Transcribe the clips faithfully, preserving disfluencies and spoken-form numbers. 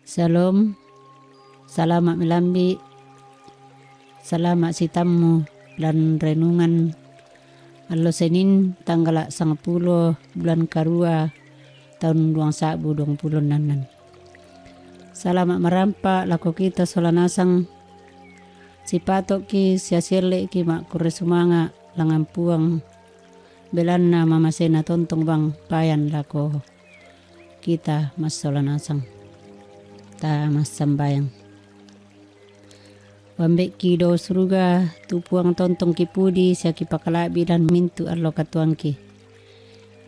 Shalom. Salama' melambi'. Salama' sitammu lan renungan allo Senin tanggala' sangpulo bulan karua taun duang sa'bu duang pulo annan. Salama' marampa' lako kita sola nasang. Sipato'ki sia sielle'ki ma'kurre sumanga' langngan Puang, belanna mamasena tontong bang payan lako kita massola nasang. Ta massambayang. O Ambe'ki dao suruga, tu Puang tontong kipudi sia kipakala'bi lan mintu' allo katuoangki.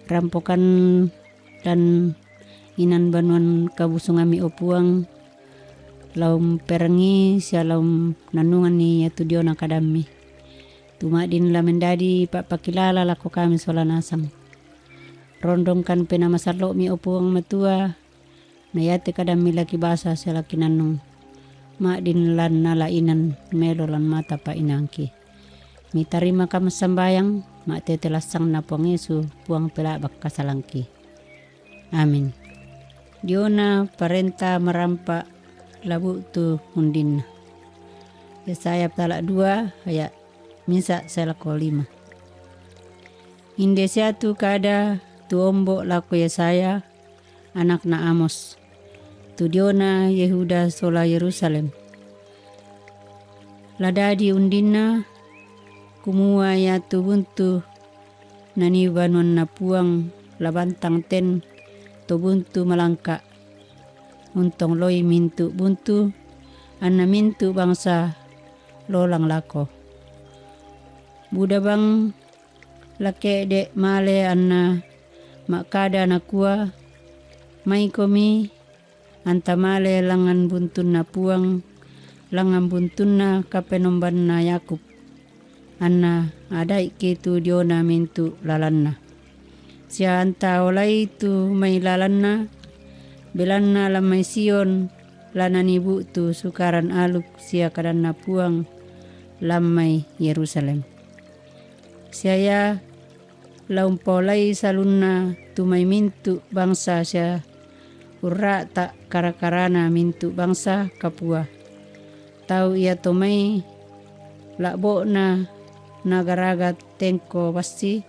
Rampokan lan inan banuan kabusungammi, o Puang, la umperengii sia la umnannunganni iatu diona kadammi. Tu ma'din la mendadi pa'pakilala lako kami sola nasang. Rondongkan Penaa Masallo'mi, o Puang Matua, na iate kadammi la kibasa sia la kinannung, ma'din lan nala inan melo lan mata pa'inaangki. Mitarimaka massambayang, ma'tete lassangna Puang Yesu, Puang pela'bak kasalangki. Amin. Diona parenta marampa' la bu'tu undinna. Yesaya tala' dua aya' misa' sae lako lima. Inde siatu kada tu ombo' lako Yesaya, anakna Amos, tu diona Yehuda sola Yerusalem. La dadi undinna, kumua iatu buntu nanii banuanna Puang la bantang ten to buntu malangka', untong loi mintu' buntu, anna mintu' bangsa lolang lako. Buda bang la ke'de' male anna ma'kada nakua, maikomi anta male langngan buntunna Puang, langngan buntunna Kapenombanna Yakub, anna ada'iki tu diona mintu' lalanna. Sia anta olai tu mai lalanna, belanna lan mai Sion la nanii bu'tu Sukaran Aluk sia kadanna Puang lan mai Yerusalem. Sia ia la umpaolai salunna tu mai mintu' bangsa sia urra'ta' kara-karana mintu' bangsa kapua. Tau iato mai la'bo'na na garaga tengko bassi,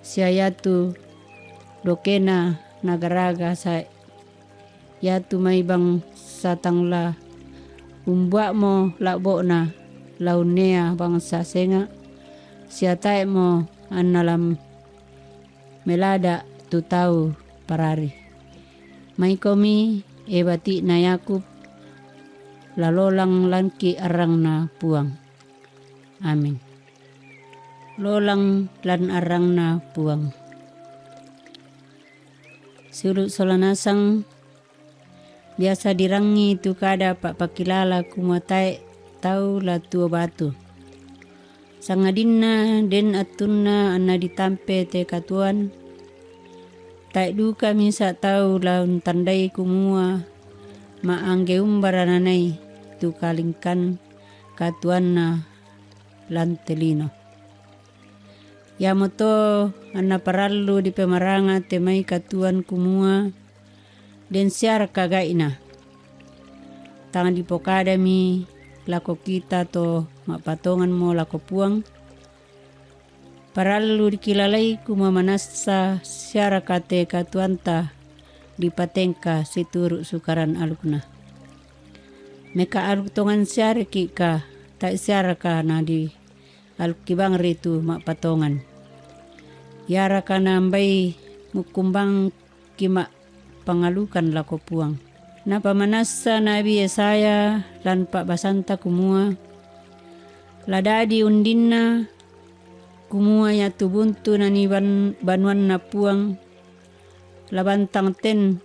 sia iatu dokena na garaga sae. Iatu mai bangsa tang la umbua'mo la'bo'na la unnea bangsa senga', sia tae'mo anna la melada' tu tau parari. Maikomi, e bati'na Yakub, la lolang lanki' arrangna Puang. Amin. Lolang lan arrangna Puang. Siulu' sola nasang, biasa dirangngi tu kada pa'pakilala kumua tae' tau la tuo batu. Sangadinna den attunna anna ditampe te katuoan, tae' duka misa' tau la untandai kumua ma'angge umbara nanai tu kalingkan katuoanna lan te lino. Iamoto anna parallu dipemaranga te mai katuoan kumua, den siaraka gai'na. Tang dipokadami lako kita to ma'patonganmo lako Puang. Parallu dikilalai kumua manassa siaraka te katuoanta dipatengka situru' Sukaran Alukna. Mekaaluk tongan siaraki' ka, tae' siaraka na di alukki bang ritu ma'patongan. Iaraka naambai mukkumbangki ma'pangalukan lako Puang. Napamanassa nabi Yesaya lan pa'basanta kumua, la dadi undinna, kumua iatu buntu nanii ban-, banuanna Puang, la bantang ten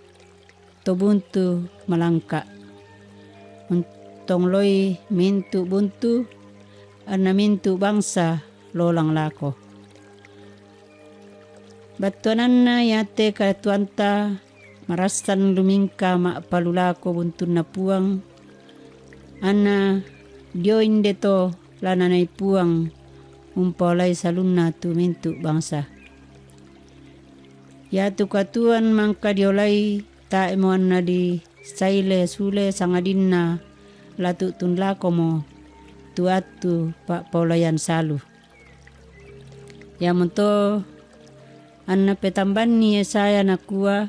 to buntu malangka'. Untong loi mintu' buntu, anna mintu' bangsa lolang lako. Battuananna iate katuoanta marassan lumingka ma'palulako buntunna Puang, anna dio inde to la nanai Puang umpaolai salunna tu mintu' bangsa. Iatu katuoan mangka diolai tae'mo anna di saile sule sangadinna latu tunlakomo tu attu pa'paulayan salu. Iamoto anna petambanni Yesaya nakua,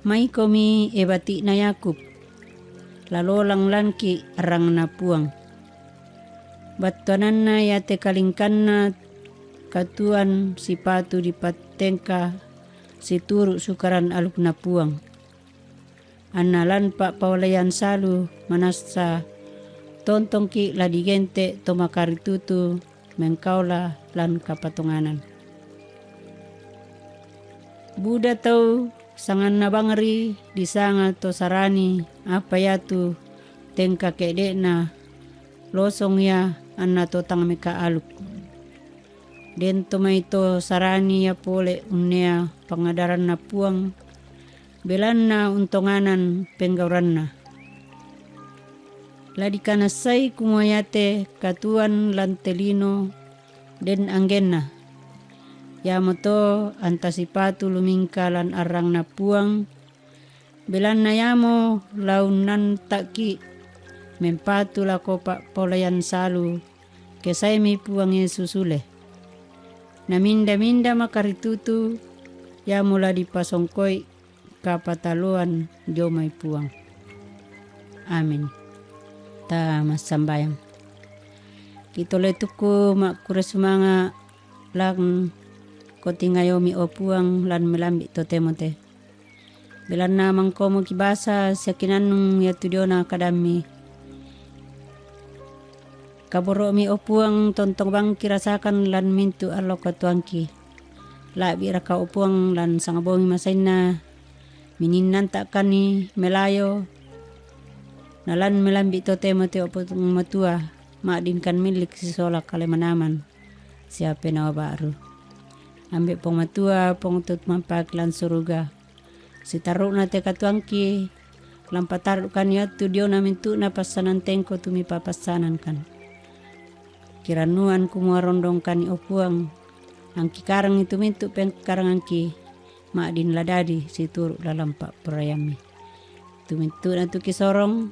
"Maikomi, e bati'na Yakub, lalolang lanki' arrangna Puang." Battuananna iate kalingkanna katuoan sipatu dipattengka situru' Sukaran alukna Puang. Anna lan pa'paolayan salu manassa tontongki' la digente' to makaritutu mengkaola lan kapatonganan. Buda tau sanganna bangri disanga to Sarani, apa iatu tengka ke'de'na losong ia anna to tang mekaaluk. Den to mai to Sarani ia pole unnea pangadaranna Puang, belanna untonganan penggauranna. La dikanassai kumua iate katuoan lan te lino den anggenna. Iamoto anta sipatu lumingka lan arrangna Puang, belanna iamo la unnanta'ki' mempatu lako pa'paolayan salu, kesaimi Puang Yesu sule. Na minda-minda makaritutu iamo la dipasongkoi kapataloan dio mai Puang. Amin. Ta massambayang. Kitole tukku makkure sumanga' lan kotingayomi, o Puang, lan melambi' totemo te. Belanna mangkomo kibasa sia kinannung iatu diona kadammi. Kaboro'mi, o Puang, tontong bangki rasakan lan mintu' allo katuoangki. La'bi'raka, o Puang, lan sangbongi masainna mininnanta'kanni melayo, na lan melambi' totemo te, o Puang Matua, ma'dinkan millik sisola kale manaman sia penaa ba'ru. Ambe' Puang Matua, Puang tu mampaki lan suruga, sitarru'na te katuoangki, lan pataru'kan iatu diona mintu'na passanan tengko tu mipapassanankan. Kirannuan kumua rondongkanni, o Puang, angkikarangi tu mintu' pengkarangangki, ma'din la dadi situru' lalan pa'poraiammi. Tu mintu'na tu kisorong,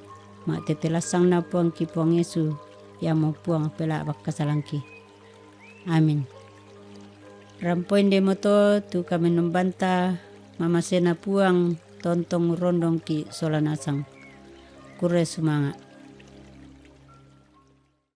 ma'tete lassangna Puangki Puang Yesu, iamo Puang pela'bak kasalangki. Amin. Rampoi ndemoto tu kamennombanta, mamasena Puang tontong urrondongki' sola nasang. Kurre sumanga'.